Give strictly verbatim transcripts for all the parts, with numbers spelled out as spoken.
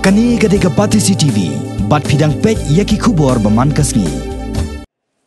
Kane ka dei ka Batesi T V, bad phi dang peit ïa ki khubor ba man ka sngi.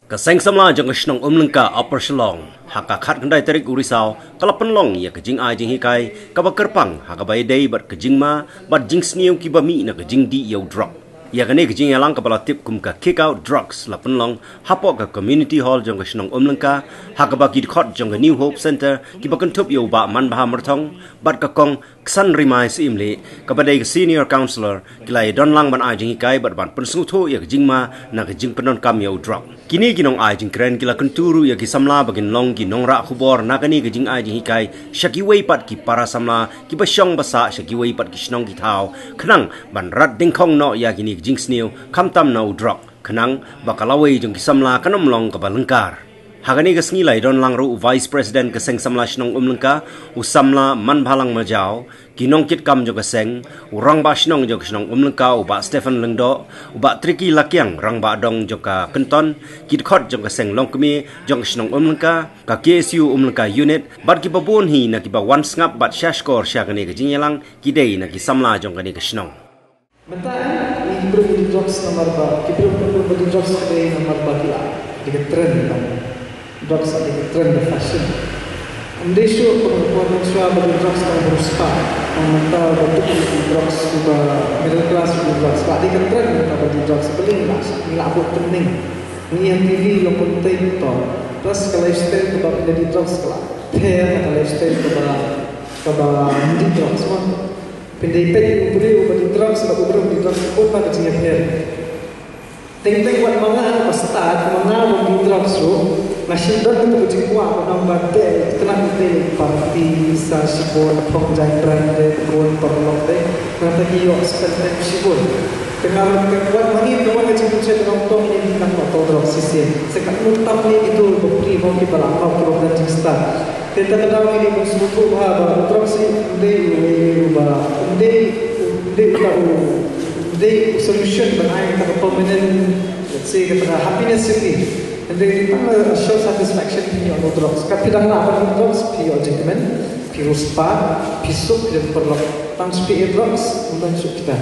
Ka Seng Samla jong ka shnong Umlyngka, Upper Shillong, ha ka khatkhyndai tarik u Risaw, ka la pynlong ïa ka jingai jinghikai kaba kyrpang ha kaba ïadei bad ka jingma bad jingsniew kiba mih na ka jingdih ïa u drok. Ïa kane ka jingïalang kaba la tip kum ka Kick Out Drugs la pynlong hapoh ka Community Hall jong ka shnong Umlyngka, ha kaba ki dkhot jong ka New Hope Centre kiba kynthup ïa u Bah Manbha Myrthong bad ka Kong Ksanrimai Syiemlieh, kaba dei ka Senior Counsellor, ki la ïadon lang ban ai jinghikai bad ban pynsngewthuh ïa ka jingma na ka jingpyndonkam ïa u drok. Kine ki nongai jingkren ki la kyntu ruh ïa ki samla ba kin long ki nongrah khubor na kane ka jingai jinghikai sha kiwei pat ki para samla kiba shong ba sah sha kiwei pat ki shnong ki thaw, khnang ban rat dyngkhong noh ïa kine ki jingsniew khamtam na u drok, khnang ba ka lawei jong ki samla kan ym long kaba lyngkar. Ha kane ka sngi la ïadon lang ruh u Vice President ka Seng Samla Shnong Umlyngka, u samla Manbhalang Majaw, ki nongkitkam jong ka seng, u rangbah shnong jong ka shnong Umlyngka, u Bah Stephen Lyngdoh, u Bah Tricky Lakiang, rangbah dong jong ka Kynton, ki dkhot jong ka seng longkmie jong ka shnong Umlyngka, ka K S U Umlyngka Unit, bad kiba bun hi na kiba wan sngap bad shahshkor sha kane ka jingïalang ki dei na ki samla jong kane ka shnong. Mynta ngi briew ngi dih drugs namar ba, ki briew ngi briew ba dih drugs ka dei namar ba ki la dei ka trend, ba drugs la dei ka trend, da fashion. Ym dei shuh kum ka por mynshuwa ba dih drugs ka la bun spah. Ym, mynta ba dih drugs, ba middle class dih drugs, la dei ka trend mynta ba dih drugs. Balei ngi la, ngi la buh trending? Ngi ïa T V long kumtei to. Plus ka lifestyle kaba phi dih drugs ka la pher na ka lifestyle kaba, kaba ym dih drugs mo. Phin dei peit u briew uba dih drugs bad u briew uba dih drugs, bun ma ka jingïapher. Teng teng wat ma nga ba stad, ma nga ba dih drugs ruh, nga shim don kata ka jingkwah ba nang ba te, kynnoh te party, pisa shibun, phong jaiñ brand te, bun paralok te, nangta ki ïoh spend time shibun. Te nga ruh wat ma ngi, nga wan ka jingpynshoi ba nang tong ïa ki nang ba to drugs shisien. Sa katno tam ïa ki dei ba free mo kiba la ngop kiba don jingstad. Te ta ka daw ngi dei ban sngewthuh bha ba u drugs ym dei u, u ba, ym dei, ym dei uta u, ym dei u solution ban ai kata ka permanent, let's say, kata ka happiness ïa phi. Hynrei tang ka short satisfaction phi ïoh na u drugs. Kat phi dang lah ban ïoh drugs, phi ïoh jingkmen, phi riewspah, phi suk, phi don paralok. Tang shu phi ïoh drugs, ym don shuh kita.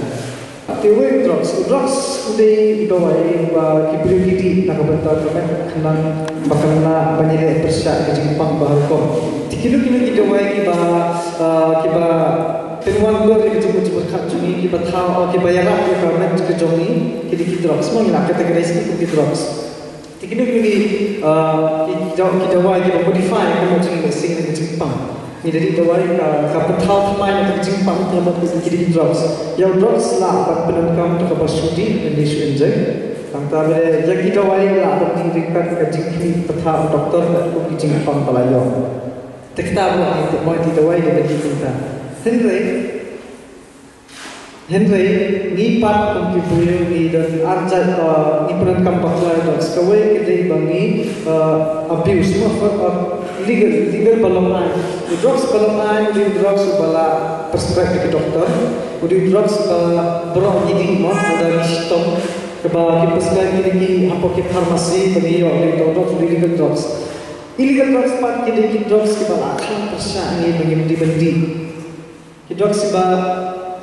Te wei u drugs, u drugs u dei u dawai ba ki briew ki dih na ka bynta ka met, khnang ba kan lah ban ïaleh pyrshah ka jingpang ba ha rukom. Te kino kino ki dawai kiba, ah, kiba pynwan dur ïa ka jingmut jingpyrkhat jong ngi, kiba thaw, oh, kiba ïarap ïa ka met ka jong ngi, ki dei ki drugs. Mo, ngi la categorize ki kum ki drugs. Te kino kino ki, ah, ki, ki daw-, ki dawai kiba modify ka mut jong ngi, lehse ka jingpang. Ngi da dih dawai ka, ka pynthaw thymmai na ka jingpang, ka mut ka jingkit ki drugs. Ïa u drugs lah ban pyndonkam da kaba shu dih, ym dei shu enjoy. Tangba ïa ki dawai lah ban dih ryngkat ka jingkhmih pathar u doktor, katkum ki jingpang ba la ïoh. Te kita ruh ngi tip mo, ki dawai kiba dih kumta. Hynrei Hynrei ngi pat kum ki briew ngi don ar jait, uh, ngi pyndonkam bakla ïa drugs. Kawei ka dei ba ngi, uh, abuse, mo, for, uh, legal, legal ba long aiñ. U drugs ba long aiñ u dei u drugs uba la prescribe da ki doktor. U dei u drugs ba baroh ngi dih, mo, lada ngi shitom, kaba ki prescribe ki dei ki hapoh ki pharmacy ba ngi ïoh, u dei u drugs, u dei legal drugs. Illegal drugs pat ki dei ki drugs kiba la khang pyrshah ngi ba ngim dei ban dih. Ki drugs kiba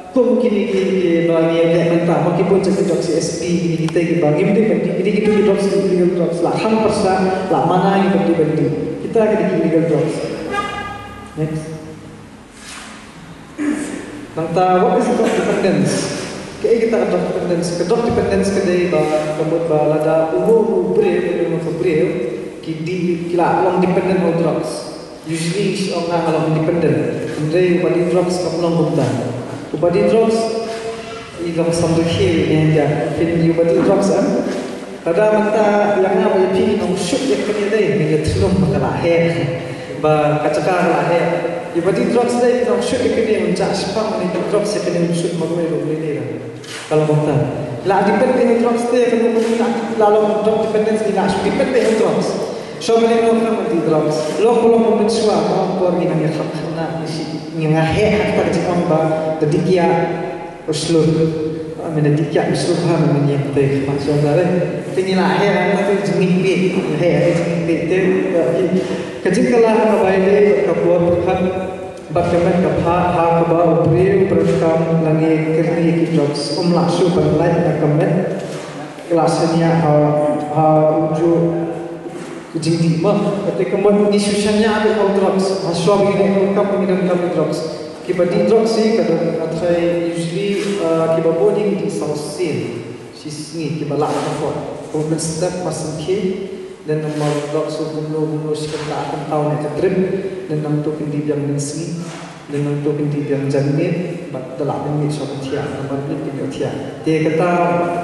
kum kine ki, kiba ngi ïa leh mynta, ma ki bun jait ki drugs, S P, kine kita kiba ngim dei ban dih, kine ki drugs, ki illegal drugs, la khang pyrshah, la mana ngi ban dih ban dih. Kita ki dei ki illegal drugs. Next. Nangta, what is drug dependence? Kaei kata ka drug dependence? Ka drug dependence ka dei ba, ka mut ba lada uno uno u briew, uno uno ka briew, ki dei, ki la long dependent on drugs. Usually, shu ong nga nga long independent. Hynrei uba dih drugs kam long kumta. Uba dih drugs i long samrkhie ïa ngi, ïa. Phin ïa uba dih drugs, eh? Lada mynta ïa nga bad ïa phi ngi ong shoot ïa kane dei, ngi ïa thnum ba ka la heh. Ba ka jaka ka la heh. Ïa uba dih drugs dei ngi ong shoot ïa kane, un jah shiphang, ngi dih drugs ïa kane, un shoot marwei ruh lei lei. Ka long kumta. La depend ïa drugs te, ka long kumta, la long drug dependence, ngi la shu depend ïa drugs. Shuwa ba ngi long kham dih drugs. Long ba long mynshuwa, ka long por ngi nang ïa kham khynnah, ngi shi, ngi nang heh ha kata ka jingong ba da dih kiad u shlur. Ah, mynta da dih kiad u shlur ha, mynta ngi ïa pei khmat shuwa ta re. Te ngi la heh ha kata ka jingngeit, ngi heh ha ka jingngeit te, ka, ka jingkylla ha ka Baibl, ka por pyrkhat. Bad ka met ka phad ha kaba u briew u pyrkhat la ngi kyrni ki drugs, um lah shuh ban lait na ka met. Ka la shaniah ha, ha u juh ka jingdih ma. Kata ka mut ngi shu shaniah beit ha u drugs. Ha shuwa ba ngi donkam ngi donkam drugs. Kiba dih drugs hi ka don, ka trai usually, uh, kiba bun hi ki dih saw sien. Shisngi kiba lah ka por. Kumba mynstep mar sngewthuh. Lane namar drugs u kumno kumno shi kynta kynta ne ka trip. Lane nangta kin dih biang mynsngi. Lane nangta kin dih biang janmiet. Bad da lah mynmiet shuwa ban thiah namar mynmiet kin ïoh thiah. Te kata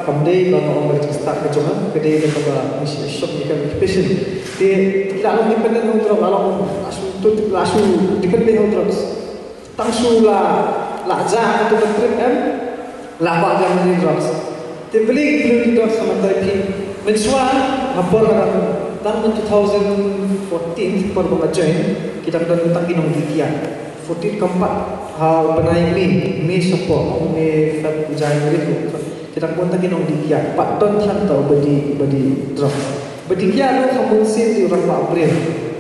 kam dei ba nga ong ba ka jingstad ka jong nga, ka dei da kaba ngi shu shock ïa ka patient. Te ki la long dependent on drugs, la long la shu, la shu dependent on drugs. Tang shu la, la jah kato ka trip em, la kwah biang lane drugs. Te balei ki lane drugs ka mynta phi? Mynshuwa ha por, tang ha two thousand fourteen por ba nga join, ki dang don tang ki nongdih kiad. Fourteen kam pat ha u bnai May, May shapoh, May, Feb, January, ki dang bun tang ki nongdih kiad. Pat don tang uta uba dih, uba dih drugs. Ba dih kiad ruh ka mynsiem dei u rangbah briew.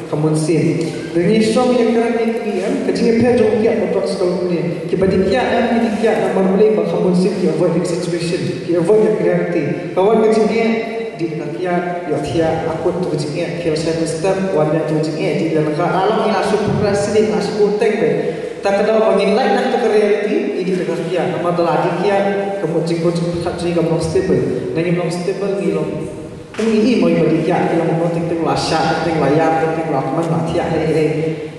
Ka mynsiem. Lada ngi shong ïakren ïa kine em, ka jingïapher jong u kiad bad drugs ka long kumne. Kiba dih kiad em, ki dih kiad namar balei? Ba ka mynsiem ki avoid ïa ka situation, ki avoid ïa ka reality. Ka wan ka jingeh, dih ka kiad, ïohthiah, akut tu ka jingeh, ki lashai mynstep, wan biang tu ka jingeh, dih biang ka, la long ngi la shu procrastinate, la shu buteng beit. Te ka daw ba ngin lait na kata ka reality, ngi dih da ka kiad. Namar da la dih kiad, ka mut jingkut jingpyrkhat jong ngi kam long stable. Lada ngim long stable, ngi long Kum i, i mo i ba dih kiad ki long mo, teng teng la shah, teng teng la ïap, teng teng la kmen, la thiah hei hei.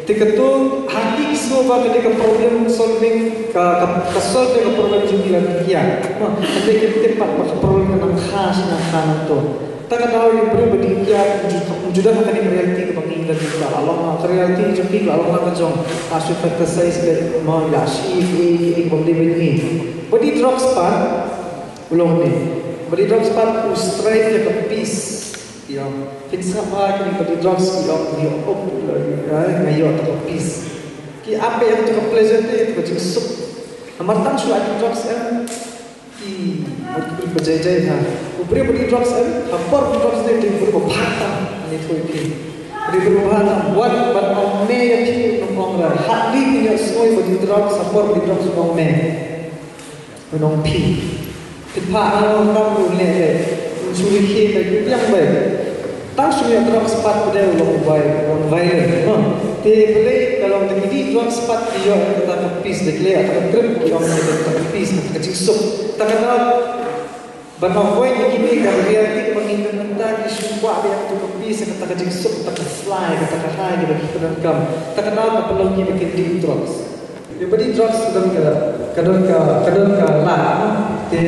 Te kato ha ki sngew ba ka dei ka problem solving, ka, ka, ka solve ka problem jong ki la dih kiad. Mo, ka dei ka tip pat ba ka problem ka nang kha shi nang kha nangto. Te ka daw ïa u briew ba dih kiad, ju, ju don ha kane ka reality kaba ngi la dih kiad, la long ha ka reality jong ki, la long ha ka jong, la shu fantasize beit mo, la shu i, i, i, i, bym dei beit i. Ba dih drugs pat, U long ne. Ba dih drugs pat u strive ïa ka peace. Ïa. Phin sngap ba kine ba dih drugs ïa, ïa, ïa, ïa, ïa, ïa, ïa, ka peace. Ki ap ïa ka pleasure te, ka jingsuk. Namar tang shu la dih drugs em. Ki, mut ki briew ba jai jai ha. U briew ba dih drugs em. Ha por dih drugs te, dei u briew ba bha tam. Ani thui phi. Dei u briew ba bha tam. Wat ban ong me ïa phi, ong ong ra. Hardly phin ïohsngew ba dih drugs, ha por dih drugs ong me. Nong phi. Phi phah nong kam u leh leh. Un shu rkhie beit, u biang beit. Tang shu ïa drugs pat u dei u long bai, u long violent. Mo. Te balei ka long te ki dih drugs pat ki ïoh kata ka peace, da ki leh kata ka trip ki ïoh kata ka peace, kata ka jingsuk. Te kata ban avoid ïa kine ka reality kaba ngi don mynta, ki shu kwah ïa kata ka peace, kata ka jingsuk, kata ka slai, kata ka high, kata ka pyndonkam. Te kata ka pynlong ki ba kin dih drugs. Ïa ba dih drugs ka don ka, ka don ka, ka don ka lad. Te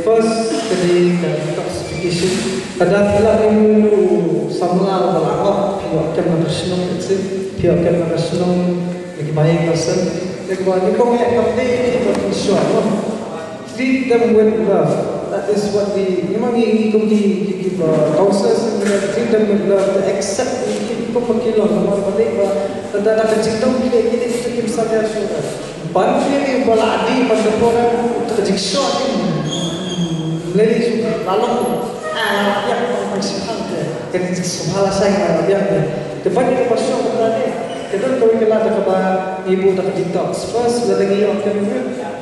first ka dei ka detoxification. Lada phi lap ïa u samla uba la hok, phi ïoh kem na ka shnong, let's say, phi ïoh kem na ka shnong, ïa ki ba ïeng ba sem. Ïa ki ba ïeng ba sem kam dei ki ba ki shuwa, no? Treat them with love. That is what we, ngi ma ngi, ngi kum ki, ki, ki ba counselors, ngi treat them with love, to accept ki, ki kum ba ki long, namar balei ba Tang da ka jingdon ki dei ki dei ki kim sa ïa shu. Ban ki ni ba la dei ban da por ka jingshoh ni. Lei shu la long. Ah, ïa, ban shi pang te. Ka jingshoh la sai la ïa te. Te ban ka ba shoh ka dei. Ka don ka wei ka la da ka ba ibu da ka detox. First la da ngi ong ka ni.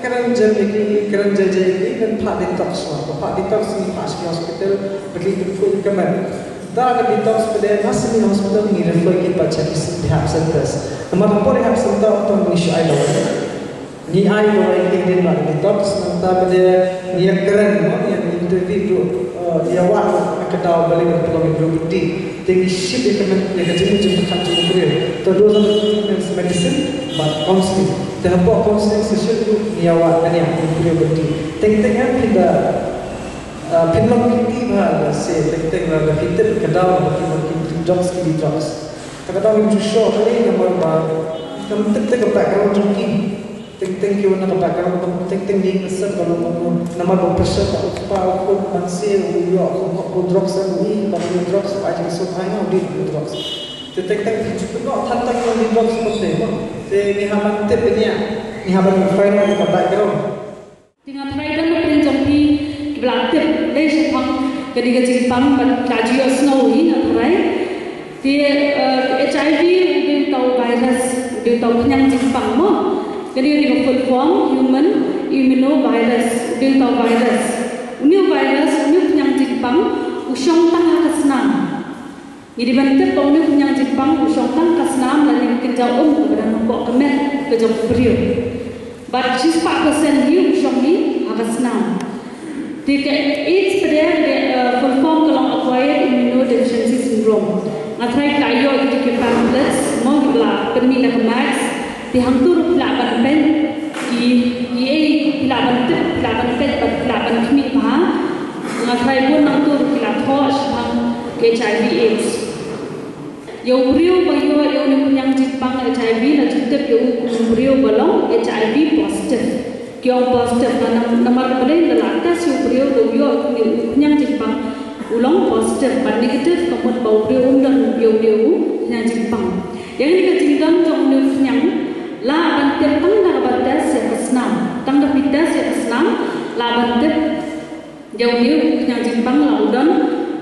Kren jem ki, kren jem jem ki, kan phah detox ma. Phah detox ni phah shi hospital. Bagi tu pun ka man. Da ka detox pdeng ha simi hospital ngi refer ki pat sha ki rehab centers. Namar por rehab center to ngi shu ai dawai. Ngi ai dawai ki din ba detox nangta pdeng ngi ïa kren mo ngi ïa interview tu, eh, ïa wad ka daw balei ban pynlong ïa u briew beti. Te ngi shim ïa ka met ïa ka jingmut jingpyrkhat jong u briew. To do some treatments, medicine bad counseling. Te hapoh counseling session tu ngi ïa wad kane ïa u briew beti. Teng teng em phi da Ah, phin long kiti bha lehse teng teng lada phi tip ka daw ba ki, ba ki detox, ki detox. Te ka daw ngim ju shuh kali namar ba ngam tip te ka background jong ki. Teng teng ki wan na ka background ba teng teng dei ka sem ka long ba namar ba pressure ka u kpa u khun ban se u ïoh u kop u drugs u i ba u drugs ba jing sum ai nga u dei u drugs. Te teng teng phi ju pynnoh than tang ki detox ba te ma. Te ngi hap ban tip ne ngi hap ban find out ka background. Te nga tharai don na pdeng jong phi kiba la tip lei shaphang kane ka jingpang bad la ju ïohsngew hi nga tharai. Te, eh, H I V u dei uta u virus, u Dei uta u khñiang jingpang mo. Kane dei ka full form, human immunovirus. Dei uta u virus. Une u virus, une u khñiang jingpang, u shong tang ha ka snam. Ngi dei ban tip ba une u khñiang jingpang, u shong tang ha ka snam, lane ka kynja um kaba don hapoh ka met ka jong u briew. Bad shispah percent hi u shong hi ha ka snam. Te ka AIDS pat de, eh, full form ka long acquired immunodeficiency syndrome. Nga tharai phi la ïoh ïa ki pamphlets mo, phi la pynmih na ka Max. Te hangto ruh phi lah ban peit ki, ki ei, phi lah ban tip, phi lah ban peit bad phi lah ban khmih bha. Nga tharai bun hangto ruh phi la thoh shaphang ka HIV AIDS. Ïa u briew ba ïoh ïa une u khñiang jingpang HIV la ju tip ïa u kum u briew ba long HIV positive. Ki ong positive namar, namar balei, la lah test ïa u briew, da u ïoh une u khñiang jingpang u long positive, bad negative ka mut ba u briew um don ïa une u khñiang jingpang. Ïa kane ka jingdon jong une u khñiang lah ban tip tang da kaba test ïa ka snam. Tang da phi test ïa ka snam lah ban tip ïa une u khñiang jingpang la u don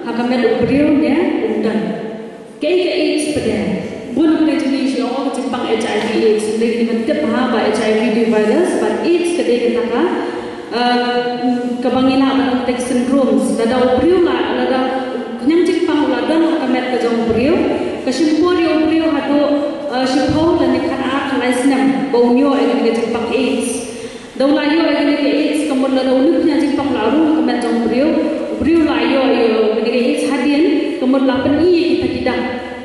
ha ka met u briew ne um don. Kaei ka AIDS pat de? Bun hangta ki jinis ki ong ka jingpang HIV AIDS. Hynrei ngi dei ban tip bha ba HIV dei virus bad AIDS ka dei kata ka, eh, kaba ngi lah ban ong ka dei syndromes. Lada u briew la, lada u khñiang jingpang u la don ha ka met ka jong u briew, ka shim por ïa u briew haduh, eh, shiphew lane khatar khatlai snem ba un ïoh ïa kane ka jingpang AIDS. Da u la ïoh ïa kane ka AIDS, ka mut lada une u khñiang jingpang u la rung ha ka met jong u briew, u briew u la ïoh ïa kane ka AIDS hadien, ka mut la pyni ïa kita ki dak,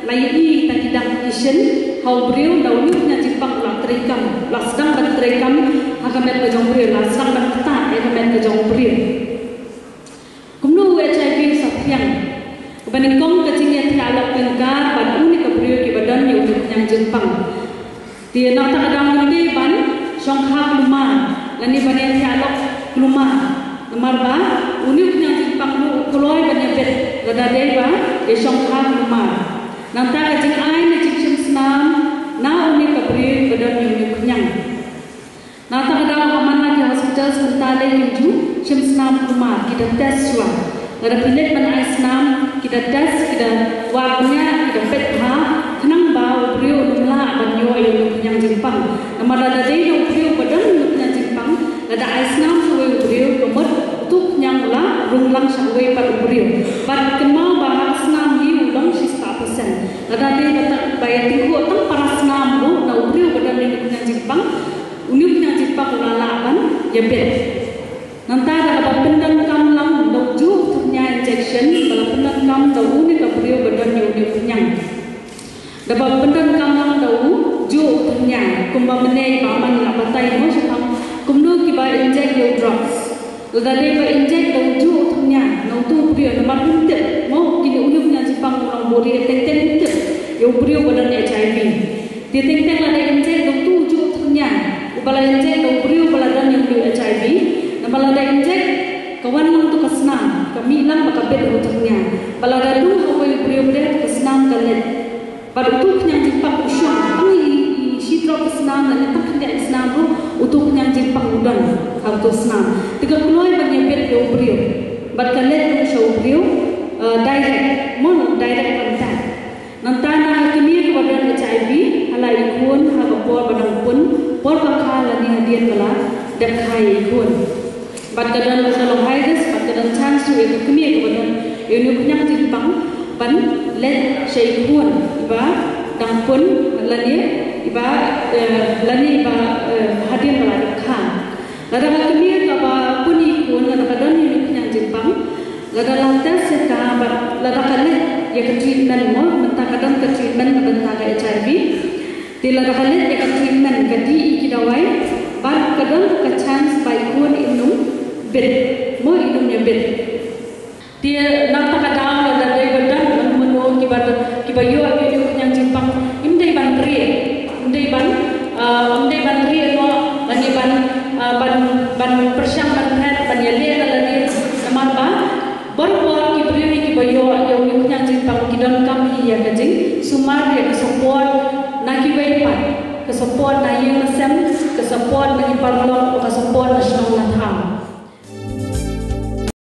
la ïohi ïa kita ki dak ki shin ha u briew, da une u khñiang jingpang u la treikam, la sdang ban treikam ha ka met ka jong u briew, la sdang ban ktah ïa ka met ka jong u briew. Kumno u HIV u sa thiang? Kaba nyngkong, ka jingïathiah lok lyngkar bad une ka briew kiba don ïa une u khñiang jingpang. Te na kata ka daw ym dei ban shongkha kulmar lane ban ïathiah lok kulmar. Namar ba une u khñiang jingpang ruh u kloi ban ïabit lada dei ba ïashongkha kulmar. Nangta ka jingai ne jingshim snam na une ka briew ba don ïa une u khñiang. Na kata ka daw ha man la ki hospitals mynta lei kim ju shim snam kulmar, ki da test shuwa. Lada phi leit ban ai snam, ki da test, ki da wad bniah, ki da peit bha khnang ba u briew un ym lah ban ïoh ïa une u khñiang jingpang. Namar lada dei da u briew ba don une u khñiang jingpang, lada ai snam sha uwei u briew, ka mut utu u khñiang u la rung lang sha uwei pat u briew. Bad kynmaw ba ha ka snam hi u long shispah percent. Lada dei ba ta, ba ïatyngkhuh tang para snam ruh na u briew ba don une u khñiang jingpang, une u khñiang jingpang u la lah ban ïabit. Nangta da kaba pyndonkam lang da u juh u thyrnia injection ba la pyndonkam da une ka briew ba don ïa une u khñiang. Da ba pyndonkam lang da u juh u thyrnia, kumba mynne i Bah Aman i la batai mo shaphang kumno kiba inject ïa u drugs. Lada dei ba inject da u juh u thyrnia na utu u briew, namar ym tip mo, kine, une u khñiang jingpang u nang buri, teng teng ym tip ïa u briew ba don HIV. Te teng teng lada inject da utu u juh u thyrnia uba la inject da u briew ba la don ïa u HIV, namar lada inject ka wan lang tu ka snam, ka mih lang ba ka bit u thyrnia. Ba lada dung ha uwei u briew pat ka snam ka leit. Bad utu u khñiang jingpang u shong tang i, i shi drop ka snam lane tang khyndiat ka snam ruh utu u khñiang jingpang u don ha utu u snam. Te ka kloi ban ïabit ïa u briew. Bad ka leit ruh sha u briew, eh, direct, mo, direct contact. Nangta na ka kmie kaba don HIV, ha la i khun, ha ka por ba dang pun, por ba kha lane hadien ba la dep kha ïa i khun. Bad ka don ruh, ka long high risk, bad ka don chance ruh ïa ka kmie kaba don ïa une u khñiang jingpang ban leit sha i khun iba dang pun lane iba, eh, lane iba, eh, hadien ba la dep kha. Lada ka kmie kaba pun ïa i khun, lada ka don ïa une u khñiang jingpang, lada la test ïa ka bad lada ka leit ïa ka treatment mo, mynta ka don ka treatment na bynta ka HIV. Te lada ka leit ïa ka treatment, ka dih ïa ki dawai, bad ka don ka chance ba i khun im nym bit mo, im nym ïabit. Te na kata ka daw lada dei ba don mano mano kiba, kiba ïoh ïa une u khñiang jingpang, im dei ban rieh, im dei ban, ah, im dei ban rieh noh lane ban, ah, ban, ban pyrshang ban phet ban ïaleh na lade, namar ba baroh ki briew kiba ïoh ïa une u khñiang jingpang ki donkam hi ïa ka jingsumar, ïa ka support na kiwei pat, ka support na ïing na sem, ka support na ki paralok, ka support na shnong na thaw.